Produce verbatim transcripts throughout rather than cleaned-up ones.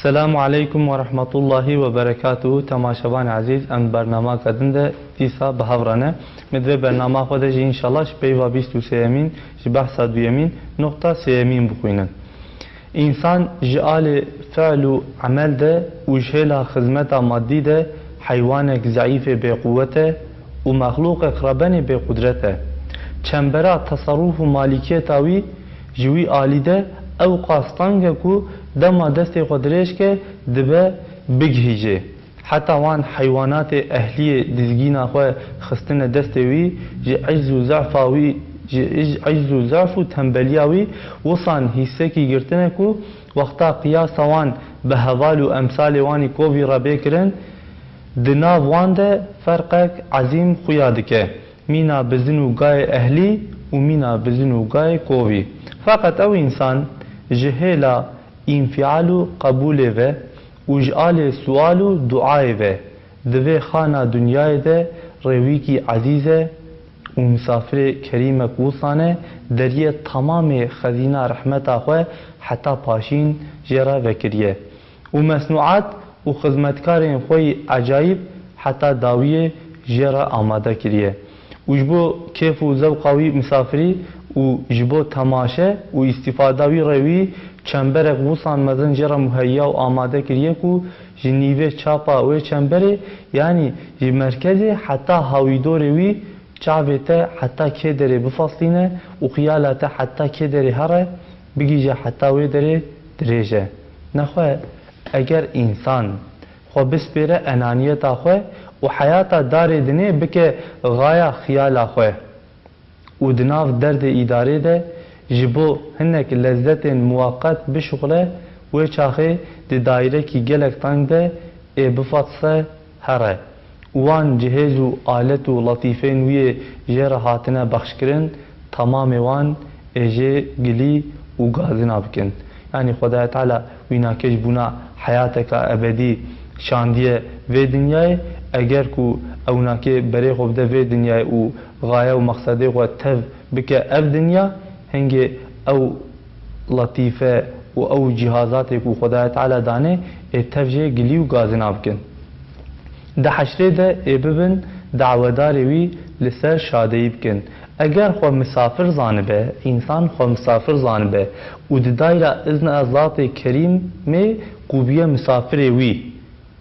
Selamu aleykum ve rahmetullahi ve berekatuhu. Temaşevanê ezîz, em bernamaka din de dîsa bi hev re ne. Me di vê bernama xwe de jî înşallah ji peyva bîst û sêyemîn, ji behsa duyemîn, noqta sêyemîn bixwînin. Însan ji alê fi'l û emel de û ji hêla xizmeta maddî de heywanek zeîfê bêquwet e û mexlûqek rebenê bêqudret e. Çembera teserrûf û malîkiyeta wî ji wî alî de ew qas teng e ku dema destê xwe dirêj ke, dibe bigihîje. Heta wan heywanatê ehliyê dizgîna xwe xistine destê wî, ji ecz û zefa wî, ji ij-, ecz û zef û tembeliya wî wisan hîsekî girtine ku wexta qiyasa wan bi heval û emsalê wan î kovî re bê kirin, di nav wan de ferqek ezîm xuya dike. Mîna bizin û gayê ehlî û mîna bizin û gayê kovî. Feqet ew însan ji hêla înfial û qebûlê ve û ji alê sual û duayê ve di vê xana dinyayê de rêwîkî ezîz e û misafirê kerîmek wisan e, deriyê temamê xezîna rehmeta xwe heta paşîn jê re vekiriye. Û mesnûat û xizmetkarên xwe yî ecayîb heta dawiyê jê re amade kiriye. Û ji bo kêf û zewqa wî misafirî û ji bo temaşe û îstîfada wî re wî çemberek wisan mezin jê re muheyya û amade kiriye ku ji nîvê çapa wê çemberê, yanî ji merkezê heta hawîdorê wî çavê te heta kê derê bifeslîne û xiyala te heta kê derê here, bigihîje heta wê derê dirêj e. Nexwe eger însan xwe bispêre enaniyeta xwe û heyata darê dinê bike xaya xiyala xwe û di nav derdê îdarê de ji bo hinek lezzetên muweqet bişuxile, wê çaxê di dairekî gelek teng de ê bifetse here û wan cihêz û alet û letîfên wî yê jê re hatine bexşkirin, temamê wan ê jê gilî û gazina bikin. Yanî Xwedaya Teala wî nakê ji bûna heyateka ebedî şandiye vê dinyayê, eger ku ew nakê berê xwe bide vê dinyayê û xaye û mexsedê xwe tev bike ev dinya, hingê ew letîfe û ew cîhazatê ku Xwedaya Teala danê ê tev jê gilî û gazina bikin. Di heşrê de ê bibin dawedarê wî li ser şadeyî bikin. Eger xwe misafir zanibe, însan xwe misafir zanibe û di dayra izna zatê kerîmê ku bûye misafirê wî,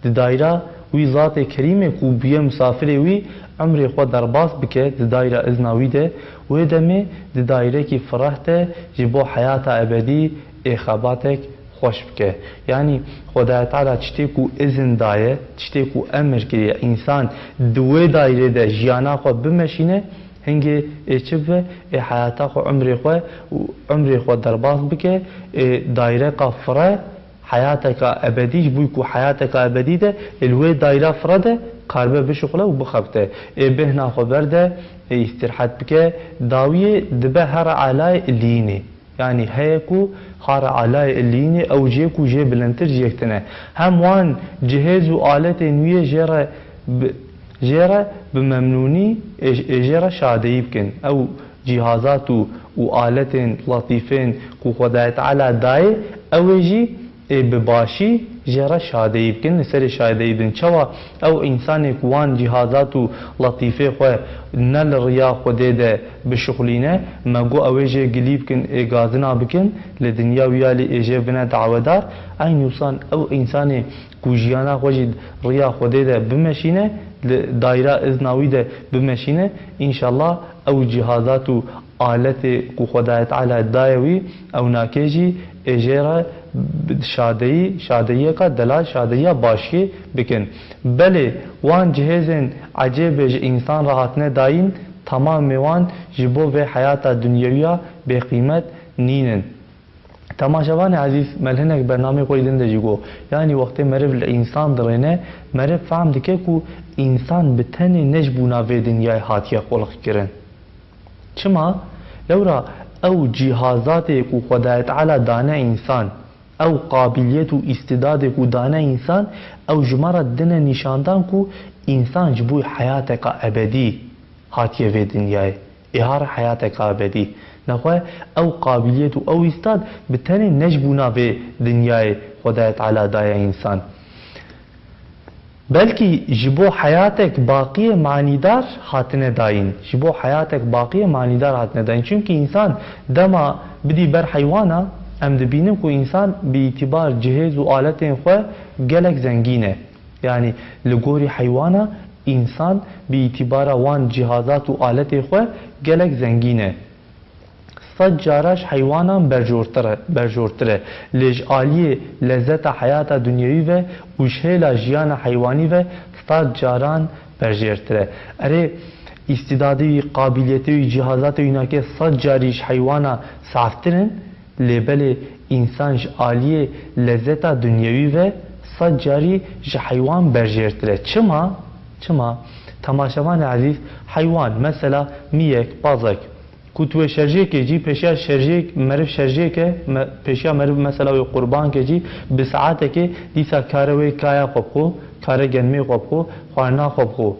di dayra wî zatê kerîmê ku bûye misafirê wî, emrê xwe derbas bike di dayra izna wî de, wê demê di dayrekî fireh de ji bo heyata ebedî ê xebatek xweş bike. Yanî Xwedaya Teala tiştê ku izin daye, tiştê ku emir kiriye însan di wê daîrê de jiyana xwe bimeşîne, hingê ê çi bibe? Ê heyata xwe, umrê xwe û umrê xwe derbas bike, ê daîreka fire, heyateka ebedî, ji bo ku heyateka ebedî de ê li wê daîra fire de karibe bişuxile û bixebite. Ê bêhna xwe berde, ê îstîrehet bike, dawiyê dibe here elayê illiyînê. Yanî heye ku hare alayê illiyînê ew cihê ku jê bilindtir cihêk tune. Hem wan cihêz û aletên wî yê jê re bi, jê re bi memnûnî ê, ê jê re şadeyî bikin. Ew cîhazat û, û aletên, letîfên ku Xwedayê Teala dayê, ew ê jî ê bi başî jê re şadeyî bikin, li serê şadeyî bin. Çawa ew însanê ku wan cîhazat û letîfê xwe ne li riya Xwedê de bişuxulîne, me got ew ê jê gilî bikin, ê gazina bikin, li dinya wî ya lê ê jê bine dawedar. Eynî wisa ew însanê ku jiyana xwe jî riya Xwedê de bimeşîne, li dayra izna wî de bimeşîne, înşallah ew cîhazat û aletê ku Xwedayê Teala daye wî, ew nake jî ê jê re bi şadeyî, şadeyiyeka delal, şadeyiya başiyê bikin. Belê, wan cihêzên ecêbê ji însan re hatine dayîn, temamê wan ji bo vê heyata dunyewiya bêqîmet nînin. Temaşevanê ezîz, me li hinek bernameyê xwe yê din de jî got, yanî wextê meriv li însan dirêne, meriv fehm dike ku însan bi tenê ne ji bo navê dinyayê hatiye xulqkirin. Çima? Lewra ew cîhazatê ku Xwedayê Teala dane însan, ew qabiliyet û îstîdadê ku dane însan, ew ji me re dine nîşandan ku însan ji bo heyateka ebedî hatiye vê dinyayê. Ê hare heyateka ebedî. Nexwe ew qabiliyet û ew îstad bi tenê ne ji bona vê dinyayê Xwedayê Teala daye însan. Belkî ji bo heyatek baqiyê manîdar hatine dayîn. Ji bo heyatek baqiyê manîdar hatine dayîn. Çimkî însan dema bidî ber heywana, em dibînin ku însan bi îtîbar cihêz û aletên xwe gelek zengîn e. Yanî li gorî heywana însan bi îtîbara wan cihazat û aletê xwe gelek zengîn e. Sed cara ji heywanan berjortir e, berjortir e. Lê ji aliyê lezzeta heyata dinyewî ve û ji hêla jiyana heywanî ve sed caran berjêrtir e. Erê, îstîdadê wî, qabiliyetê wî, cihazatê wî nake sed carî ji heywana saftir in, lê belê însan ji aliyê lezzeta dinyewî ve sed carî ji heywan berjêrtir e. Çima? Çima? Temaşevanê ezîz, heywan, mesela miyek, pazek, ku tu wê şerjêkê cî, pêşiya şerjêk, meriv şerjêke, me-, pêşiya meriv mesela wê qurbanke cî, bi saetekê dîsa kare wê kaya xwe bixwe, kare genmê xwe bixwe, xwarina xwe bixwe.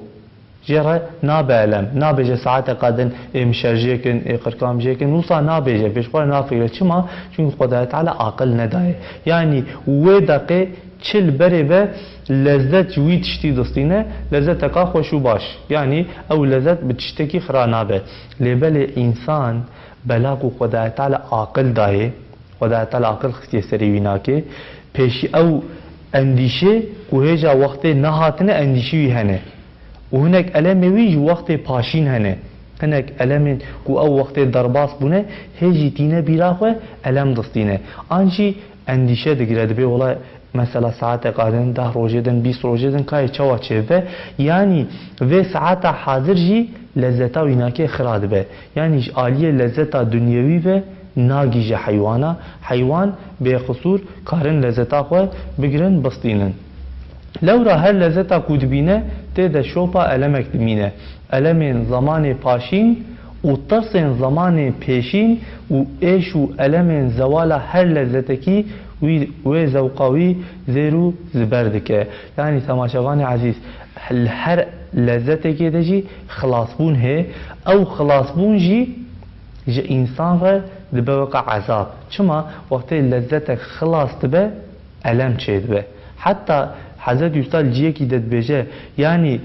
Jê re nabe elem, nabêje saeteqa din ê min şerjêkin, ê qirka min jêkin, wisa nabêje, pêşxwe re nafikire. Çima? Çimkî Xwedayê Teala aqil nedaye. Yanî wê deqê çi li berê be, lezzet ji wî tiştî distîne, lezzeteka xweş û baş. Yanî ew lezzet bi tiştekî xira nabe. Lê belê însan, bela ku Xwedayê Teala aqil dayê, Xwedayê Teala aqil xistiye serê wî nake, pêşî ew endîşê ku hêja wextê nehatine endîşî wî hene. Û hinek elemê wî ji wextê paşîn hene. Hinek elemên ku ew wextê derbas bûne, hê jî tîne bîra xwe, elem distîne. An jî endîşe digire, dibê wela mesela saeteqa din, deh rojê din, bîst rojê din, kayê çawa çêbibe? Yanî vê saeta hazir jî lezzeta wî nake xira dibe. Yanî ji aliyê lezzeta dinyewî ve nagihîje heywana. Heywan bêqisûr karin lezzeta xwe bigirin, bistînin. Lewra her lezzeta ku dibîne tê de şopa elemek dimîne. Elemên zemanê paşîn û tirsên zemanê pêşîn û êş û elemên zewala her lezzetekî wî, wê zewqa wî zêr û ziber dike. Yanî temaşevanê ezîz, li her lezzetekê de jî xilasbûn heye. Ew xilasbûn jî ji însan re dibe weke ezab. Çima? Wextê lezzetek xilas dibe, elem çêdibe. Heta Hezretî Ustad li cihekî de dibêje, yanî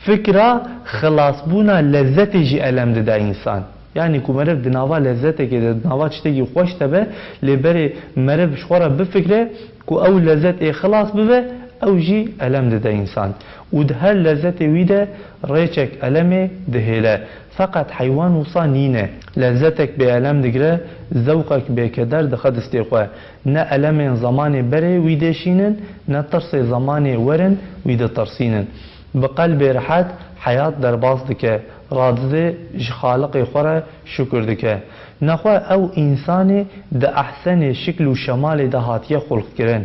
fikra xilasbûna lezzetê jî elem dide însan. Yanî ku meriv di nava lezzetekê de, di nava tiştekî xweş de be, lê berê meriv ji xwe re bifikre ku ew lezzet ê xilas bibe, ew jî elem dide însan. Û di her lezzetê wî de rêçek elemê dihêle. Feqet heywan wisa nîne. Lezzetek bêelem digire, zewqek bêkeder dixe distê xwe. Ne elemên zemanê berê wî dêşînin, ne tirsê zemanê werin wî ditirsînin. Bi qelbê rehet heyat derbas dike, radizê ji Xaliqê xwe re şukir dike. Nexwe ew însanê di ehsenê şikl û şemalê de hatiye xulqkirin.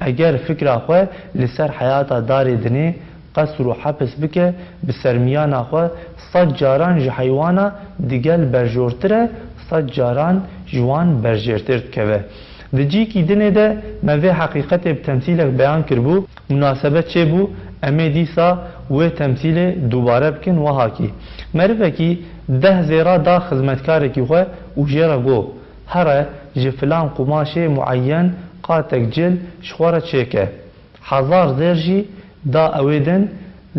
Eger fikra xwe li ser heyata darê dinê, qesr û hepis bike, bi sermiyana xwe sed caran ji heywana digel berjortir e, sed caran ji wan berjêrtir dikeve. Di cîkî dinê de me vê heqîqetê bi temsîlek beyan kiribû, munasebet çêbû, em ê dîsa wê temsîlê dubare bikin, wehakî. Merivekî deh zêra da xizmetkarekî xwe û jê re got, here ji filan qumaşê mueyen qatek cil ji xwe re çêke. Hezar zêr jî da ewê din,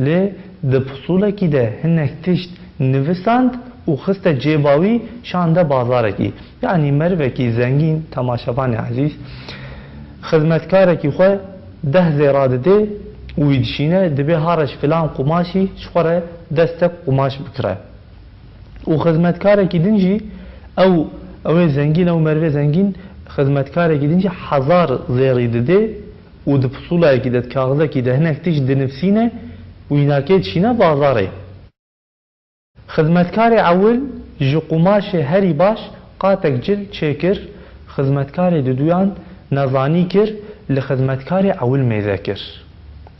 lê di pisûlekî de hinek tişt nivisand û xiste cêba wî, şande bazarekî. Yanî merivekî zengîn, temaşevanê ezîz, xizmetkarekî xwe deh zêra didê û wî dişîne, dibê here ji filan qumaşî ji xwe re destek qumaş bikire. Û xizmetkarekî din jî, ew, ew ê zengîn, ew merivê zengîn, xizmetkarekî din jî hezar zêrî didê û di pisûlayekî de, di kaxizekî de hinek tişt dinivsîne û înakê dişîne bazarê. Xizmetkarê ewil ji qumaşê herî baş qatek cil çêkir, xizmetkarê diduyan nezanî kir, li xizmetkarê ewil mêze kir.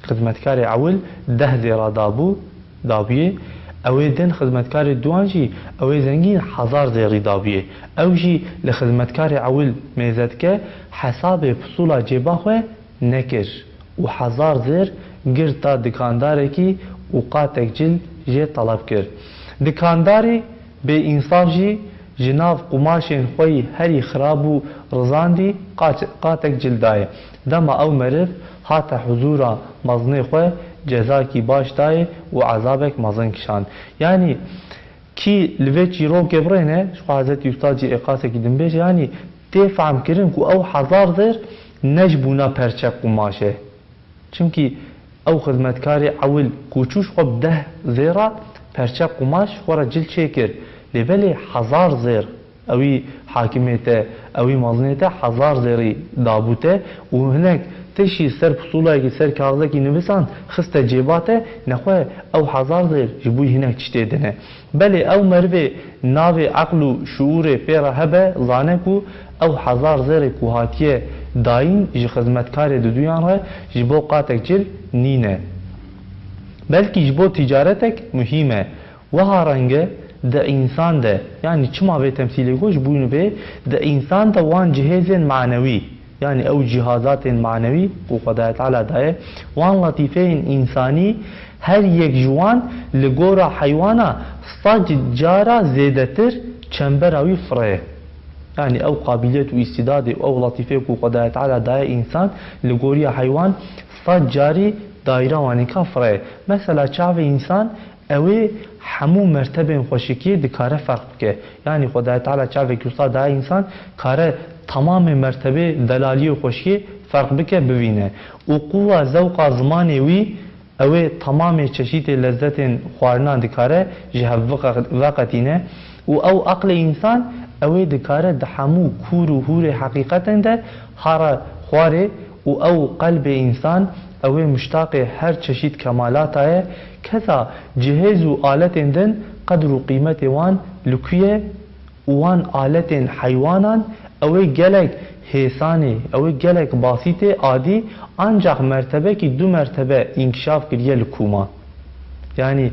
Xizmetkarê ewil deh zêra dabû, dabûyê, ew ê din xizmetkarê duan jî, ew ê zengîn hezar zêrî dabûyê. Ew jî li xizmetkarê ewil mêze dike, hesabê pisûla cêba xwe nekir û hezar zêr girt da dikandarekî û qatek cil jê teleb kir. Dikandarî bêînsaf jî Ji nav qumaşên xwe yî herî xirab û rizandî qaç-, qatek cil dayê. Dema ew meriv hate huzûra mezinê xwe, cezakî baş dayê û ezabek mezin kişand. Yanî, kî li vê çîrokê birêne, ji xwe Hezretî Ustad jî ê qasekî din bêje, yanî tê fehmkirin ku ew hezar zêr ne ji bûna perçe qumaş e. Çimkî ew xizmetkarê ewil ku çû ji xwe bi deh zêra perçe qumaş xwe re cil çêkir. Lê belê hezar zêr ewî hakimê te, ewî mezinê te hezar zêrî dabû te û hinek tişî ser pisûlayekî, ser kaxizekî nivisan xiste cêba te, nexwe ew hezar zêr ji bo hinek tiştê din e. Belê ew merivê navê eql û şuûrê pê re hebe, zane ku ew hezar zêrê ku hatiye dayîn ji xizmetkarê diduyan re ji bo qatek cil nîne. Belkî ji bo tîcaretek muhîm e. Wiha reng e di însan de, yanî çima vê temsîlê got, ji bo wî bê, di însan de wan cihêzên manewî, yanî ew cîhazatên manewî ku Xwedayê Teala daye, wan letîfeyên însanî her yek ji wan li gora heywana sed cara zêdetir çembera wî fireye. Yanî ew qabiliyet û îstîdadê û ew letîfeyê ku Xwedayê Teala daye însan li goriya heywan sed carî dayîra wanîka fireye. Mesela çavê însan Ew ê hemû mertebên xweşikiyê dikare ferq bike. Yanî Xwedayê Teala çavekî wisa daye însan kare temamê mertebê delaliyê û xweşikiyê ferq bike, bivîne. Û quwa zewqa zimanê wî, ew ê temamê çeşîtê lezzetên xwarinan dikare ji hev veqe-, veqetîne. Û ew eqlê însan, ew ê dikare di hemû kûr û hûrê heqîqetên de hara xwarê û ew qelbê însan, ew ê muştaqê her çeşît kemalata ye. Keza cihêz û aletên din qedr û qîmetê wan li ku ye û wan aletên heywanan, ew ê gelek hêsanê, ew ê gelek basîtê adî, ancax mertebekî du mertebe înkişaf kiriye li kûma. Yanî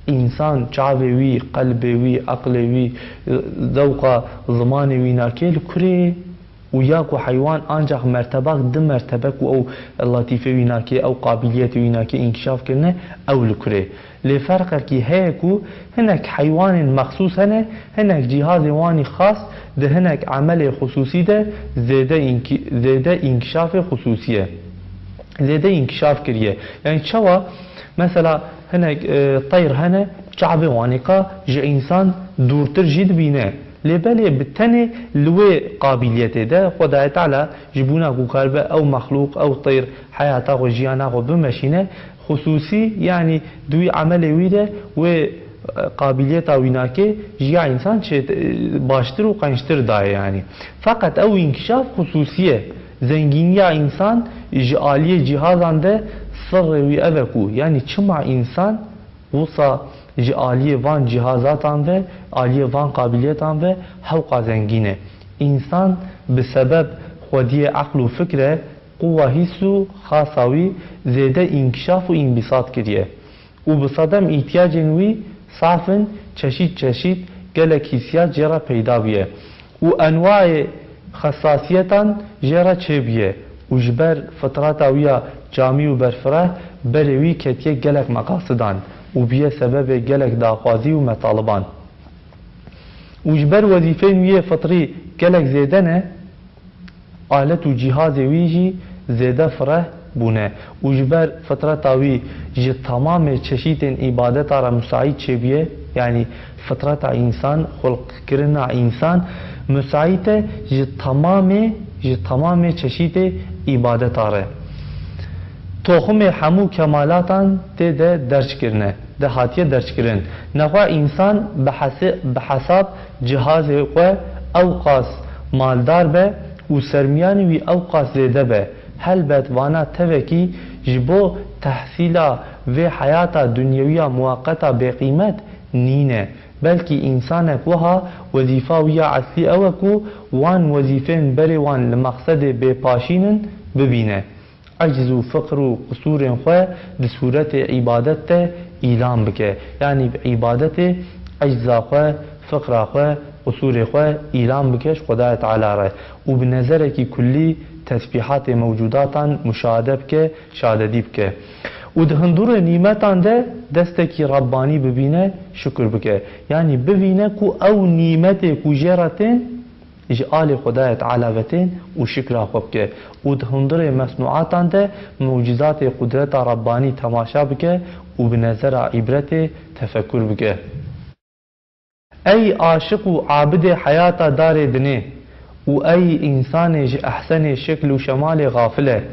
însan çavê wî, qelbê wî, eqlê wî, zewqa zimanê wî nakê li kurê. Û ya ku heywan ancax mertebak di mertebek û ew letîfê wî nake, ew qabiliyetê wî nake înkişaf kirine, ew li kurê. Lê ferqekî heye ku hinek heywanên mexsûs hene, hinek cîhazên wanî xas di hinek emelê xusûsî de zêde înki-, zêde înkişafê xusûsî ye. Zêde înkişaf kiriye. Yanî çawa? Mesela hinek, e, teyr hene, çavê wanîka ji însan dûrtir jî dibîne. Lê belê bi tenê li wê qabiliyetê de Xwedayê Teala ji bona ku karibe ew mexlûq, ew teyr heyata xwe, jiyana xwe bimeşîne, xusûsî, yanî di wî emelê wî de wê, e, qabiliyeta wî nake ji ya însan çê, e, baştir û qençtir daye yanî. Feqet ew înkişaf xusûsî ye. Zengîniya însan ji aliyê cîhazan de sirrê wî ev e ku, yanî çima însan wisa ji aliyê van cîhazatan ve, aliyê van qabiliyetan ve hewqa zengîn e. Însan bi sebeb xwediyê eql û fikr e, quwa hîs û xasa wî zêde înkişaf û înbîsat kiriye. Û bi sedem îhtiyacên wî saf in, çeşît çeşît gelek hîsiyat jê re peyda bûye. û enwayê xesasiyetan jê re çêbûye û ji ber fitrata wî ya camî û berfireh berê wî ketiye gelek meqasidan û bûye sebebê gelek daxwazî û metaliban. Û ji ber wezîfeyên wî yê fitrî gelek zêde ne, alet û cîhazê wî jî zêde fireh bûne û ji ber fitreta wî ji temamê çeşîtên îbadeta re musaîd çêbûye, yanî fitreta însan, xulqkirina însan musaîd e ji temamê, ji temamê çeşîtê îbadeta re. Toxumê hemû kemalatan tê de derc kirine, de hatiye derckirin. Nexwe însan bi hesi-, bi hesab cihazê xwe ewqas maldar be û sermiyanê wî ewqas zêde be. Helbet vana tevekî ji bo tehsîla vê heyata dunyewiya muweqeta bêqîmet nîne. Belkî însanek wiha wezîfa wî ya eslî ew e ku wan wezîfên berê wan li mexsedê bêpaşîn in bibîne. Ecz û fiqr û qisûrên xwe di sûretê îbadet de îlan bike. Yanî bi îbadetê ecza xwe, fiqra xwe, qisûrê xwe îlan bike ji Xwedayê Teala re û bi nezerekî kullî tesbîhatê mewcûdatan muşahede bike, şadedî bike. Û di hundirê nîmetan de destekî Rebbanî bibîne, şukir bike. Yanî bibîne ku ew nîmetê ku jê re tên, ji alê Xwedayê Teala ve tên û şikra xwe bike. Û di hundirê mesnûatan de mucîzatê qudreta Rebbanî temaşa bike û bi nezera îbretê tefekur bike. Ey aşiq û abidê heyata darê dinê û ey însanê ji ehsenê şekl û şemalê xafil e.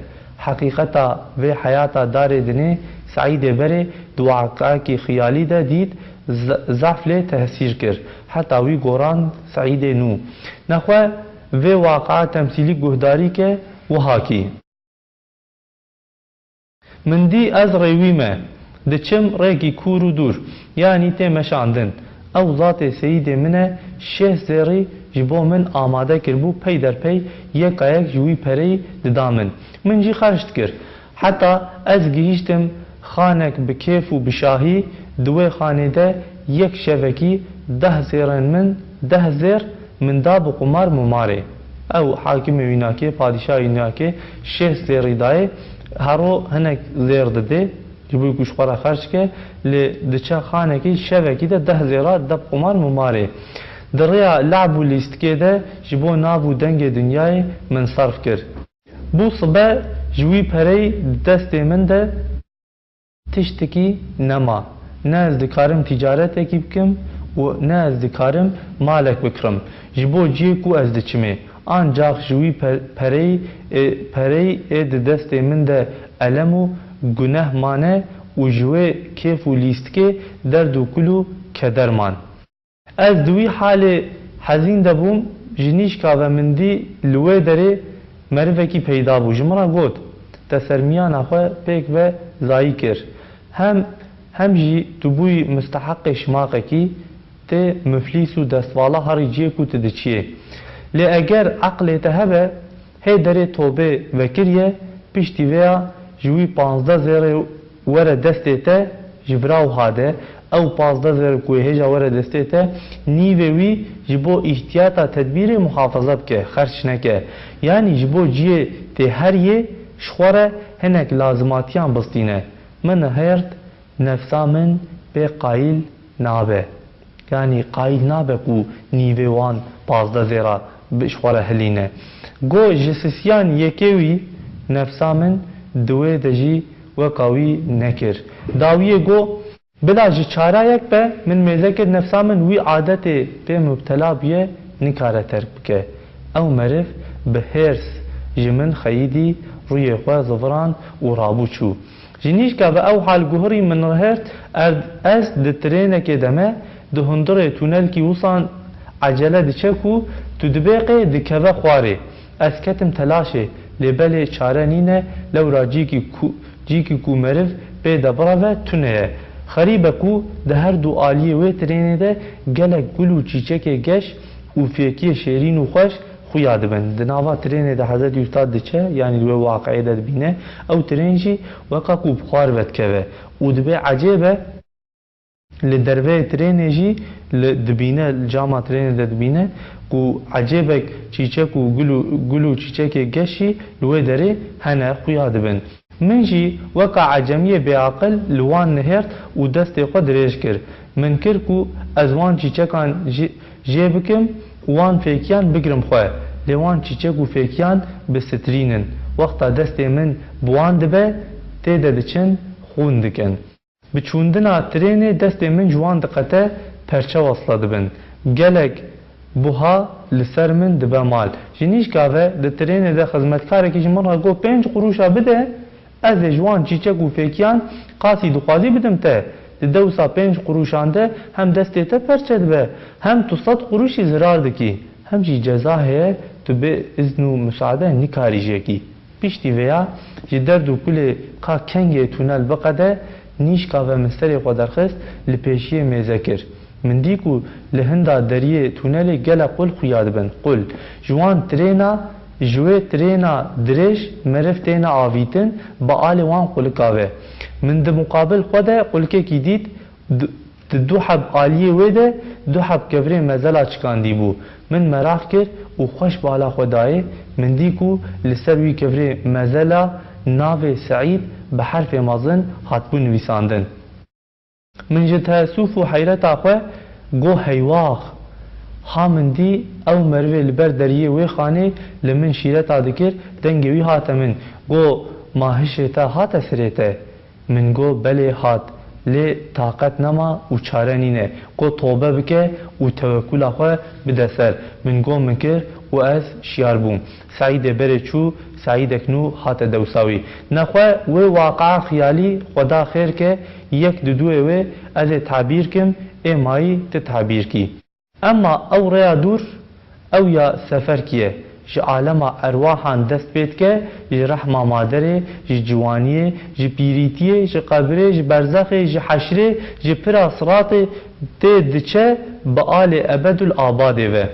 Heqîqeta vê heyata darê dinê Seîdê berê di waqiakî xiyalî de dît, ze-, zehf lê tesîr kir. Heta wî goran Seîdê nû. Nexwe vê waqia temsîlî guhdarî ke wiha kî. Min dî ez rêwî me. Diçim rêkî kûr û dûr, yanî tê meşandin. Ew zatê seyîdê min e, şêst zêrî ji bo min amade kiribû, peyderpey yeka yek ji wî pereyî dida min. Min jî xerc dikir. Heta ez gihîştim xanek bi kêf û bi şahî, di wê xanê de yek şevekî deh zêrên min, deh zêr min da bi qumar mumarê. Ew hakimê wînakê, padîşa wînakê şêst zêrî dayê, hero hinek zêr didê, ji bo ku ji xwe re xerc ke, lê diçe xanekî şevekî de deh zêra de bi qumar mumarê. Di rêya lehb û lîstikê de ji bo nav û dengê dinyayê min serf kir. Bû sibe ji wî pereyî di destê min de tiştekî nema. Ne ez dikarim tîcaretekî bikim û ne ez dikarim malek bikirim. Ji bo ciyê ku ez diçimê. Ancax ji wî pe-, pereyî, ê, pereyî ê di destê min de elem û guneh mane û ji wê kêf û lîstikê derd û kul û keder man. Ez di wî halê hezîn de bûm, ji nîşka ve min dî li wê derê merivekî peyda bû. Ji min re got, te ser miyana xwe pêk ve zayî kir. Hem, hem jî tu bûyî misteheqê şimaqekî, tê miflîs û destvala herî ciyê ku tu diçiyê. Lê eger eqlê te hebe, hê derê tobê vekiriye, piştî vêya ji wî panzdeh zêrê were destê te, ji vira wiha de, ew panzdeh zêr ku hêja were destê te, nîvê wî ji bo îhtiyata tedbîrê muhafaza bike, xerç neke. Yanî ji bo ciyê tê heriyê ji xwe re hinek lazimatiyan bistîne. Min hêrt, nefsa min pê qayîl nabe. Yanî qayîl nabe ku nîvê wan panzdeh zêra bi ji xwe re hilîne. Go ji sisiyan yekê wî nefsa min di wê de jî weka wî nekir. Dawiyê go, bila ji çara yek be, min mêze kir nefsa min wî adetê pê mubtela bûye, nikare terk bike. Ew meriv bi hêrs ji min xeyidî, rûyê xwe ziviran û rabû çû. Ji nîşka ve ew hal guhirî min rihêrt, er-, ez di trênekê de me, di hundirê tunelkî wisan ecele diçe ku tu dibê qê dikeve xwarê. Ez ketim telaşê, lê belê çare nîne, lewra cîkî ku, cîkî ku meriv pê de bireve tune ye. Xerîb e ku di her du aliyê wê trênê de gelek gul û çîçekê geş û fêkiyê şêrîn û xweş xuya dibin. Di nava trênê de Hezretî Ustad diçe, yanî di wê waqiê de dibîne, ew trên jî weka ku bi xwar ve dikeve û dibê ecêb e, li derveyê trênê jî li dibîne, li cama trênê de dibîne ku ecêbek çîçek û gul û, gul û çîçekê geş jî li wê derê hene, xuya dibin. Min jî weka ecemiyê bêaqil li wan nihêrt û destê xwe dirêj kir. Min kir ku ez wan çîçekan jê, jê bikim û wan fêkiyan bigrim xwe. Lê wan çîçek û fêkiyan bi sitrîn in. Wexta destê min bi wan dibe, tê de diçin, xûn dikin. Bi çûndina trênê destê min ji wan diqete, perçe wesle dibin. Gelek buha li ser min dibe mal. Ji nîşka ve di trênê de xizmetkarekî ji min re got, pênc qurûşa bide, ez ê ji wan çîçek û fêkiyan qasî dixwazî bidim te. Di dewsa pênc qurûşan de hem destê te perçe dibe, hem tu sed qurûşî zirar dikî, hem jî ceza heye tu bê izn û misaade nikarî jêkî. Piştî vêya ji derd û kulê ka kengê tunel biqede, nîşka ve min serê xwe derxist, li pêşiyê mêze kir. Min dî ku li hinda deriyê tunelê gelek qul xuya dibin. Qul. Ji wan trêna, ji wê trêna dirêj meriv têne avîtin, bi alê wan qulika ve. Min di muqabil xwe de qulikekî dît, du-, di du heb aliyê wê de du heb kevirê mezela çikandî bû. Min meraq kir û xweş bala xwe dayê, min dî ku li ser wî kevirê mezela navê Seîd bi herfê mezin hatibû nivîsandin. Min ji teessûf û heyreta xwe got, heywax! Ha min dî ew merivê li ber deriyê wê xanê li min şîreta dikir, dengê wî hate min, got, ma hişê te hate sirê te? Min got, belê hat, lê taqet nema û çare nîne. Got, tobe bike û tewekûla xwe bide ser. Min got, min kir û ez şiyar bûm. Seîdê berê çû, Seîdek nû hate dewsa wî. Nexwe wê waqia xiyalî Xweda xêr ke, yek di duê wê ez ê tabîr kim, ê mayî ti tabîr kî. Emma ew rêya dûr, ew ya seferkî ye. Ji alema erwahan dest pê dike, ji rehma maderê, ji ciwaniyê, ji pîrîtiyê, ji qebirê, ji berzexê, ji heşrê, ji pira siratê tê diçe bi alê ebedul abadê ve.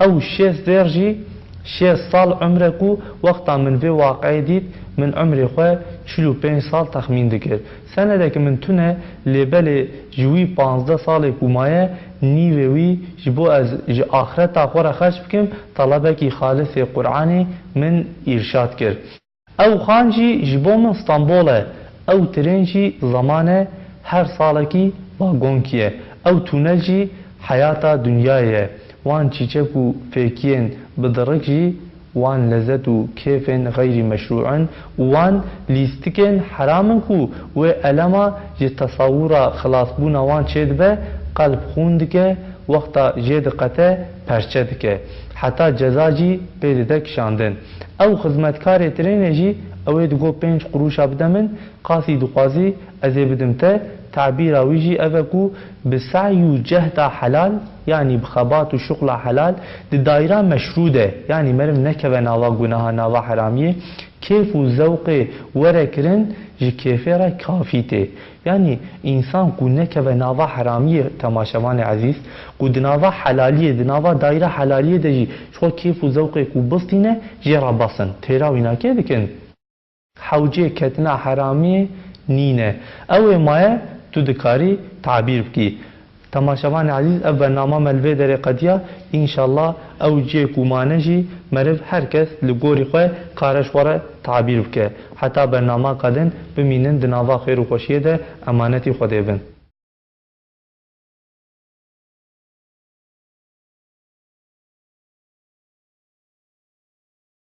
Ew şêst zêr jî şêst sal umre ku wexta min vê waqiê dît, min umrê xwe çil û pênc sal texmîn dikir. Senedek min tune, lê belê ji wî panzdeh salê ku maye, nîvê wî ji bo ez ji axireta xwe re xerc bikim, telebekî xalisê Qur'anê min îrşad kir. Ew xan jî ji bo min Stenbol e, ew tirên jî zeman e, her salekî vagonkî ye. Ew tûnel jî heyata dinyayê ye. Wan çîçek û fêkiyên bi dirik jî wan lezet û kêfên xeyrî meşrû in û wan lîstikên heram in ku wê elema ji tesawûra xilasbûna wan çêdibe, qelb xûn dike, wexta jê diqete perçe dike. Heta ceza jî pê dide kişandin. Ew xizmetkarê tirênê jî ew ê digot pênc qurûşa bide min, qasî dixwazî ez ê bidim te, tabîra wî jî ev e ku bi se'y û cehda helal, yanî bi xebat û şuxla helal, di dayra meşrû de, yanî meriv nekeve nava gunaha, nava heramiyê, kêf û zewqê were kirin, ji kêfê re kafî tê. Yanî însan ku nekeve nava heramiyê, temaşevanê ezîz, ku di nava helaliyê, di nava dayra helaliyê de jî ji xwe kêf û zewqê ku bistîne, jê re bes in. Têra wîna kê dikin? Hewcê ketina heramiyê nîne. Ew ê maye tu dikarî tabîr bikî. Temaşevanê ezîz, ev bernama me li vê derê qediya. Înşallah ew cihê ku mane jî meriv her kes li gorî xwe kare ji xwe re tabîr bike. Heta bernama qedin bimînin di nava xêr û xweşiyê de, emanetî Xwedê bin.